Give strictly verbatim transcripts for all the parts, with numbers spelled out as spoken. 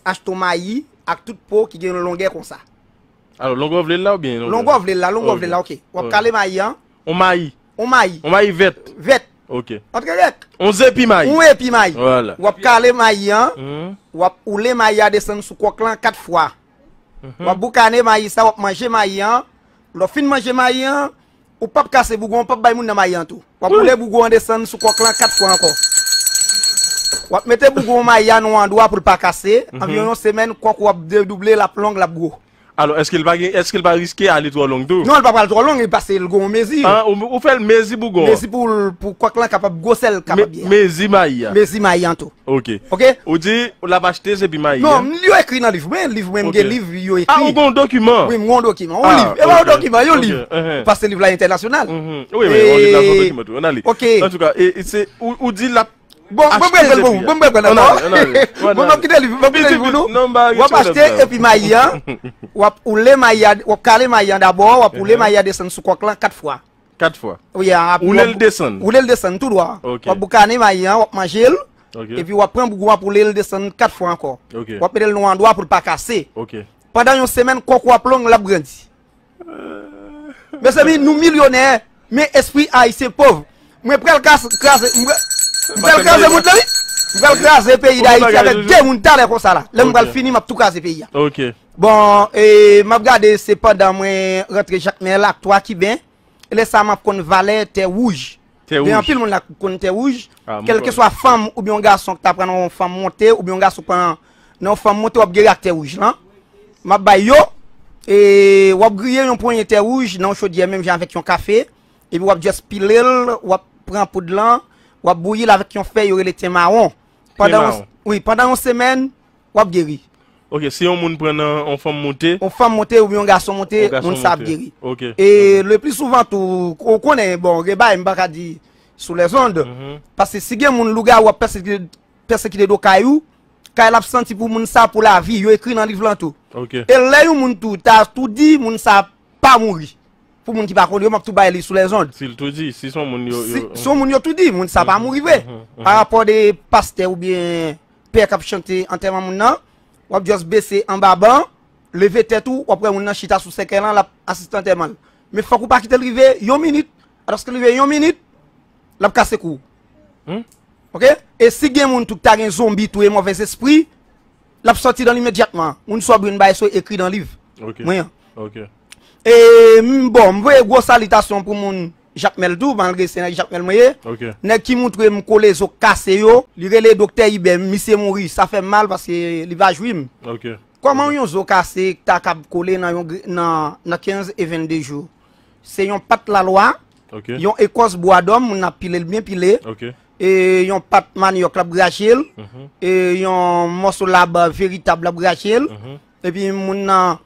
achte yon mayi ak tout po ki gen yon longè konsa. Alò, longè w vle l la oubyen longè? Longè w vle l la, longè w vle l la, ok. W ap kale mayi an. On mayi. On mayi. On mayi vèt. Vèt. Ok. Antre rèk. On zepi mayi. On epi mayi. Vwala. W ap kale mayi an. W ap woule mayi a desann sou kòk lan kat fwa. W ap boukane mayi sa, w ap manje mayi an. Lè w fin manje mayi an, ou p ap kase bougon, ou p ap bay moun nan mayi an tou. W ap woule bougon an desann sou kòk lan kat fwa ankò. W ap mete bougon mayi a nan yon andwa pou l pa kase. Anviwon yon semèn, kòk ou ap dedouble, l ap long, l ap gwo. Alò, èske l pa gen, èske l pa riske ale twò long tou? Non, l pa pral twò long, e pase l gon mezi. Ah, ou, ou fè l mezi bougon. Mezi pou, pou kòk lan kapab gwosè l kapab byen. Mezi mayi a. Mezi mayi an tou. Ok. Ok? Ou di, l ap achte se pi mayi. Non, yo ekri nan liv mwen, liv mwen, m gen liv yo ekri. Ah, ou gon dokiman? Wi, m gon dokiman. On liv. E pa yon dokiman, yon liv. Paske liv la entènasyonal. Wi, men yon liv la se yon dokiman tou. Ann ale. Ok. Antouka, e, e se, ou, ou di l ap Bon, mwen pral pran l pou ou. Mwen pral pran l pou ou. Bon, mwen kite li, mwen kite li pou nou. W ap achte epi mayi an, w ap woule mayi a, w ap kale mayi an dabò, w ap woule mayi a desann sou kòk lan kat fwa. Kat fwa. Wi, apre woule l desann. Woule l desann tou dwa. W ap boukane mayi an, w ap manje l. Epi w ap pran bougon, w ap woule l desann kat fwa ankò. W ap mete l nan yon andwa pou l pa kase. Pandan yon semèn, kòk ou ap long, l ap grandi. Mezanmi, nou milyonè, men espri ayisyen pòv. Mwen pral kraze, kraze, mwen pral kraze moun nan wi. Mwen pral kraze peyi Dayiti avèk de moun talè konsa la. Lè mwen pral fini, m ap tou kraze peyi a. Bon, e, m ap gade se pandan mwen rantre Jakmèl ak twa Kiben. E lè sa a m ap konn valè tè wouj. Gen anpil moun la k konn tè wouj. Kèlkeswa fanm oubyen yon gason ki ta pran nan yon fanm monte oubyen yon gason pran nan yon fanm monte, w ap geri ak tè wouj lan. M ap bay yo. E w ap griye yon ponyen tè wouj nan yon chodyè menm jan avèk yon kafe. Epi w ap just pile l, w ap pran poud lan, w ap bouyi l avèk yon fèy yo rele ten mawon. Pandan yon, wi, pandan yon semèn, w ap geri. Ok, si yon moun pran nan yon fanm monte. Yon fanm monte oubyen yon gason monte, moun sa ap geri. Ok. E le pli souvan tou, ou konnen, bon, gen bagay m pa ka di sou lèzond. Paske si gen moun lougawou ap pèsekite, pèsekite do kay ou, kay la ap santi pou moun sa pou lavi, yo ekri nan liv lan tou. Ok. E lè yon moun tou ta tou di, moun sa pa mouri. Pou moun ki pa konn yo, m ap tou bay li sou lèzond. Si l tou di, si s on moun yo. Si, yo, si s on moun yo tou di, moun sa pa mouri vre. Parapò de pastè oubyen pè k ap chante antèman moun nan, w ap just bese anba ban, leve tèt ou, w ap wè moun nan chita sou sèkèy lan, l ap asiste antèman l. Men fòk ou pa kite l rive yon minit. Alòske l rive yon minit, l ap kase kou w. Ok? E si gen moun tou ki ta gen zonbi tou e mòvèzespri, l ap sòti dan l imedyatman. Moun sa w ap jwenn bagay sa yo ekri nan liv mwen an. Ok. E m, bon, m voye gwo salitasyon pou moun Jakmèl tou, malgre se nèg Jakmèl mwen ye. Ok. Nèg ki moutre m kole zo kase yo, li rele Doktè Ibè, misye mouri, sa fè m mal paske li pa jwi m. Ok. Kòman yon zo kase ta kab kole nan yon gri-, nan, nan kenz e vennde jou? Se yon pat lalwa, ok, yon ekòs bwa dòm, moun nan ap pile l byen pile. Ok. E yon pat manyòk l ap graje l. Mhm. E yon mòso lab veritab l ap graje l. Mhm. Epi moun nan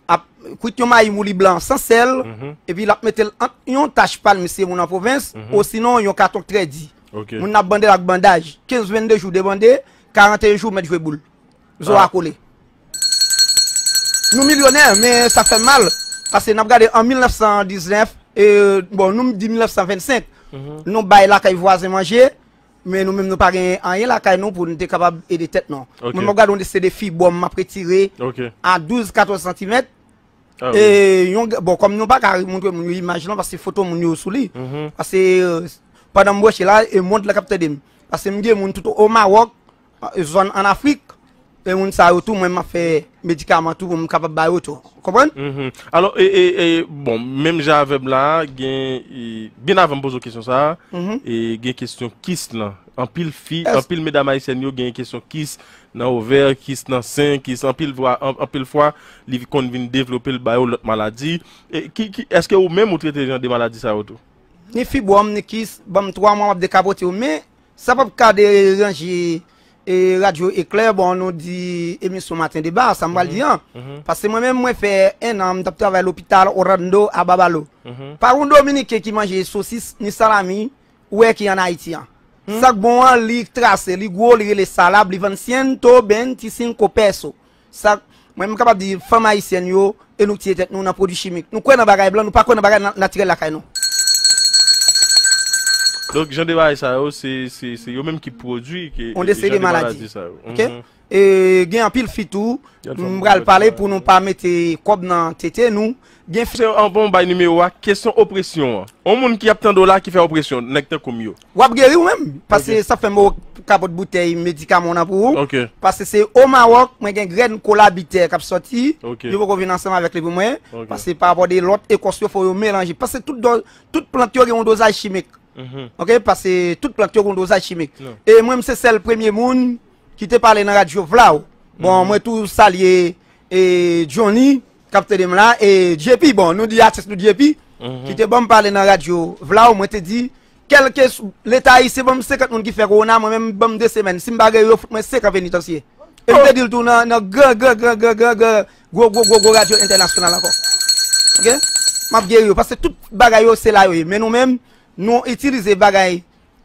ap kwit yon mayi mouli blan san sèl. Mhm. Epi l ap mete l ant yon tach pa l, misye moun an pwovens, mhm, osinon yon katon k trè di. Ok. Moun nan ap bande l ak bandaj. Kenz vennde jou debande, karanteyen jou mèt jwe boul. Zo a kole. Nou milyonè, men sa fè m mal. Paske n ap gade an mil nèf san diznèf, e, bon, nou di mil nèf san vennsenk, mhm, nou bay lakay vwazen manje, men nou menm nou pa gen anyen lakay nou pou nou te kapab ede tèt nou. Ok. Mwen m ap gade yon seri de fibwòm m ap retire, ok, a douz, katòz santimèt. Ah, e, wi, yon, bon, kòm nou pa ka montre moun yo imaj lan, paske foto moun yo sou li. Mhm. Paske, e, pandan m branche la, e mond lan k ap tande m. Paske m gen moun tout o Mawòk, zòn ann Afrik, e moun sa yo tou, mwen m ap fè medikaman tou pou m kapab ba yo tou. Konprann? Mhm. Alò, e, e, e, bon, menm jan avè m la, gen, e, byen avan m poze w kesyon sa a, mhm, e, gen kesyon kis lan. Anpil fi, anpil medam ayisyèn yo gen kesyon kis nan ovè, kis nan sen, kis anpil fwa, an-, anpil fwa, li konn vin devlope l ba yo lòt maladi. E ki, ki, èske ou menm ou trete jan de maladi sa yo tou? Ni fibwòm, ni kis, ban m twa mwa, m ap dekapote w. Men, sa p ap ka deranje, e, Radyo Eklè, bon, nou di emisyon Maten Deba, sa m pral di an. Mhm. Paske mwen menm, mwen fè en an, m t ap travay lopital Orlando a Babalo. Mhm. Pa yon Dominiken ki manje sosis, ni salami, ou wè ki ann Ayiti an. Hmm. Sa k bon an, li trase, li gwo, li rele salab, li vann siento veinticinco peso. Sa, mwen, m kapab di, fanm ayisyèn yo, e nou tiye tèt nou nan pwodui chimik. Nou kwè nan bagay blan, nou pa kwè nan bagay na-, natirèl lakay nou. Donk, jan de bagay sa yo, se, se, se yo menm ki pwodui ke, yon de seri de maladi sa yo. Ok? Mhm. E, gen anpil fi tou. M pral pale pou nou pa mete kòb nan tete nou. Gen fi. Se an bon bay nimewo a, kesyon opresyon an. On moun ki ap tande w la ki fè opresyon, nèg tankou m yo. W ap geri ou menm. Paske sa fè m ka pot boutèy medikaman w nan pou ou. Paske se o Mawòk, mwen gen grenn kolabitè k ap sòti. Yo poko vin ansanm avèk li pou mwen. Paske pa rapò de lòt ekòs yo fò yo melanje. Paske tout, do, tout plant yo gen yon dozaj chimik. Ok, paske tout plant yo gen yon dozaj chimik. E mwen, m se sèl premye moun ki te pale nan radyo Vlaw. Bon, mwen tou salye e Johnny, k ap tande m la, e J P, bon, nou di atis nou J P, ki te ban m pale nan radyo Vlaw, mwen te di, kèlke sou, Leta ayisyen ban m senkant moun ki fè kowona, mwen menm ban m de semèn. Si m pa geri yo, fout mwen senk an penitansye. E m te di l tou nan, nan gran, gran, gran, gran, gran, gran, gwo, gwo, gwo, gwo radyo entènasyonal ankò. Ok? M ap geri yo, paske tout bagay yo, se la yo ye. Men nou menm, nou itilize bagay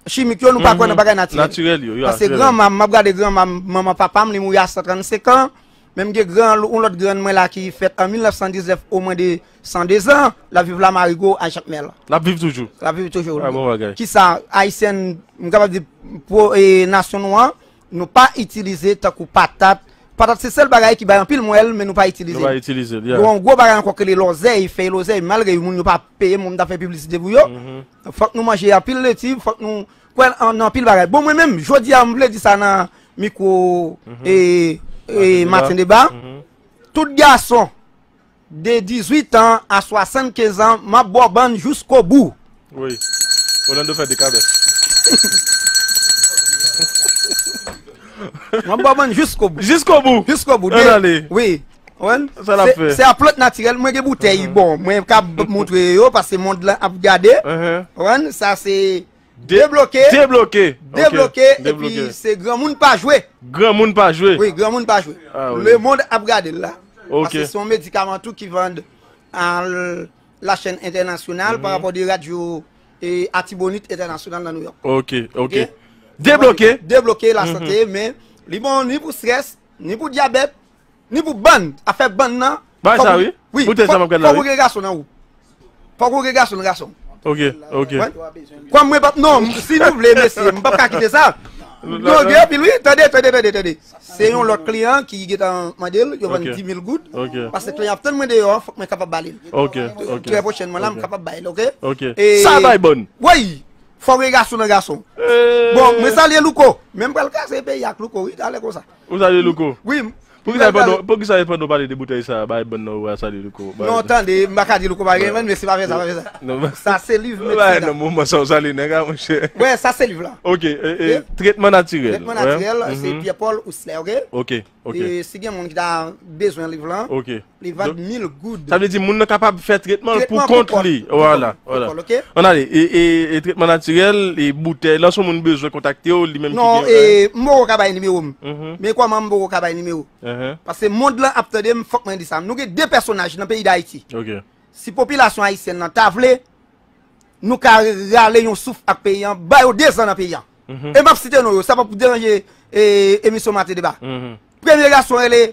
chimik yo, nou pa kwè nan bagay natirèl. Natirèl yo, yo. Paske granmanm, m ap gade granmanm, manman papa m, li mouri a san trannsenk an. Men m gen gran, yon lòt grann mwen la ki fèt an mil nèf san diznèf, o mwen de san de zan, l ap viv la Marigo a Jakmèl. L ap viv toujou. L ap viv toujou. Ah, bon bagay. Kisa, Ayisyen, m kapab di, pou, e, nasyon nou an, nou pa itilize tankou patat. Patat se sèl bagay ki bay anpil mwèl, men nou pa itilize. Nou pa itilize l, yeah. Gon gwo bagay ankò ki rele lòzèy, fèy lòzèy, malgre moun yo pa peye m pou m ta fè piblisite pou yo. Fòk nou manje anpil leti, fòk nou kwè nan anpil bagay. Bon, mwen menm, jodi a, m vle di sa nan mikwo, e, e, Maten Deba. Tout gason de dizuit an a swasannkenz an, m ap ba w bann jiskobou. Wi. Orlando fè dekabè. M ap ba w bann jiskobou. Jiskobou. Jiskobou. Ann ale. Wi. Ou konprann? Sa l ap fè. Se a plant natirèl. Mwen gen boutèy. Bon, mwen ka montre yo, paske mond lan ap gade. Ou konprann? Sa se Debloke. Debloke. Debloke, epi se granmoun pa jwe. Granmoun pa jwe. Wi, granmoun pa jwe. Lemonn ap gade l la. Paske se yon medikaman tou ki vann a l, lachèn entènasyonal pa rapò de radyo e Atibonit entènasyonal nan Nouyòk. Ok, ok. Debloke. Debloke lasante, men li bon ni pou strès, ni pou dyabèt, ni pou bann, afè bann nan. Bagay sa, wi. Wi, boutèy sa m ap gad la, wi. Fòk ou gen gason nan ou. Fòk ou gen gason nan gason. Ok, ok. Kòm mwen p ap, non, si nou vle, mesye, m p ap ka kite sa. Non, gen anpil, wi. Tande, tande, tande, tande. Se yon lòt kliyan ki gentan mande l, yo vann dis mil goud. Ok. Paske kliyan ap tann mwen deyò, fòk mwen kapab ba li l. Ok, ok. Trè pwochènman la, m kapab ba li l, ok? Ok. Sa bay bòn. Wi. Fòk ou gen gason nan gason. Bon, mwen salye Louko. Men m pral kraze peyi ak Louko, wi, talè konsa. Ou salye Louko? Wi. Poukisa e pandan, poukisa e pandan w pale de boutèy sa a, bay bann nan ou a salye Louko? Non, tande, m pa ka di Louko pa gen vann, men se pa fè sa, pa fè sa. Sa se liv medsin nan. Nan moman sa w salye nèg la, monchè. Wè, sa se liv la. Ok, e, e, tretman natirèl. Tretman natirèl, se Pierre Paul Ousler, ok? Ok, ok. E si gen moun ki ta bezwen liv lan, li vann mil goud. Sa vle di moun nan kapab fè tretman l pou kont li. Vwala, vwala. Ann ale, e, e, e tretman natirèl, e boutèy lan, si yon moun bezwen kontakte w, li menm ki gen. Non, e, m poko ka bay nimewo m. Men kòman m poko ka bay nimewo? Paske mond lan ap tande m, fòk mwen di sa. Nou gen de pèsonaj nan peyi Dayiti. Ok. Si popilasyon ayisyèn nan ta vle, nou ka rale yon souf ak peyi an, ba yo de zan nan peyi an. E m ap site non yo, sa pa pou deranje, e, emisyon Maten Deba. Premye gason rele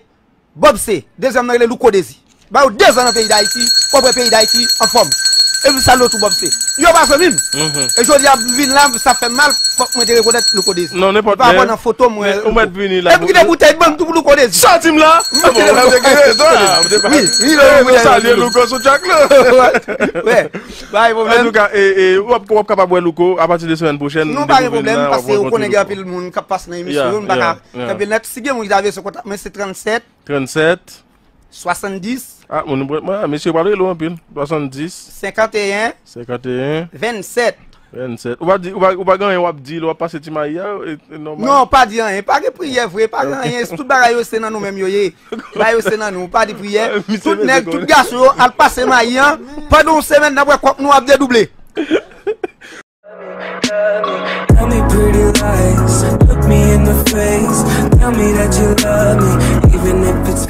Bob C, dezyèm nan rele Louko Dezi. Ba yo de zan nan peyi Dayiti, w ap wè peyi Dayiti anfòm. E m salye w tou Bob C. Yo pa zanmi m. E jodi a m vin la, sa fè m mal, fòk mwen te rekonèt Louko Dezi. Non, nenpòt lè. Ou pa wè nan foto m, wè Louko. Ou mèt vini la. E m kite boutèy ban m tou pou Louko Dezi. Sòti m la. M kite Louko. Wi, wi, nou salye Louko sou tchak la. Wè, pa gen pwoblèm. Antouka, e, e, w ap, w ap kapab wè Louko apati de semèn pwochèn. Non, pa gen pwoblèm, paske ou konnen gen anpil moun k ap pase nan emisyon yo, m pa ka kanpe nèt. Si gen moun ki ta vle sou kontak mwen, se trannsèt. Trannsèt. Swasanndis. Ah, moun, mwen, mesye pral rele w anpil. Swasanndis. Senkanteyen. Senkanteyen. Vennsèt. Vennsèt. Ou pa di, ou pa, ou pa gen anyen w ap di, lè w ap pase ti mayi a, e, e nòmal. Non, pa di anyen. Pa gen priyè vre, pa gen anyen. Tout bagay yo se nan nou menm yo ye. Bagay yo se nan nou. Pa di priyè. Tout nèg, tout gason yo, al pase mayi an. Pandan yon semèn, n ap wè kòb nou ap dedouble. Tell me pretty lies, look me in the face. Tell me that you love me, even if it's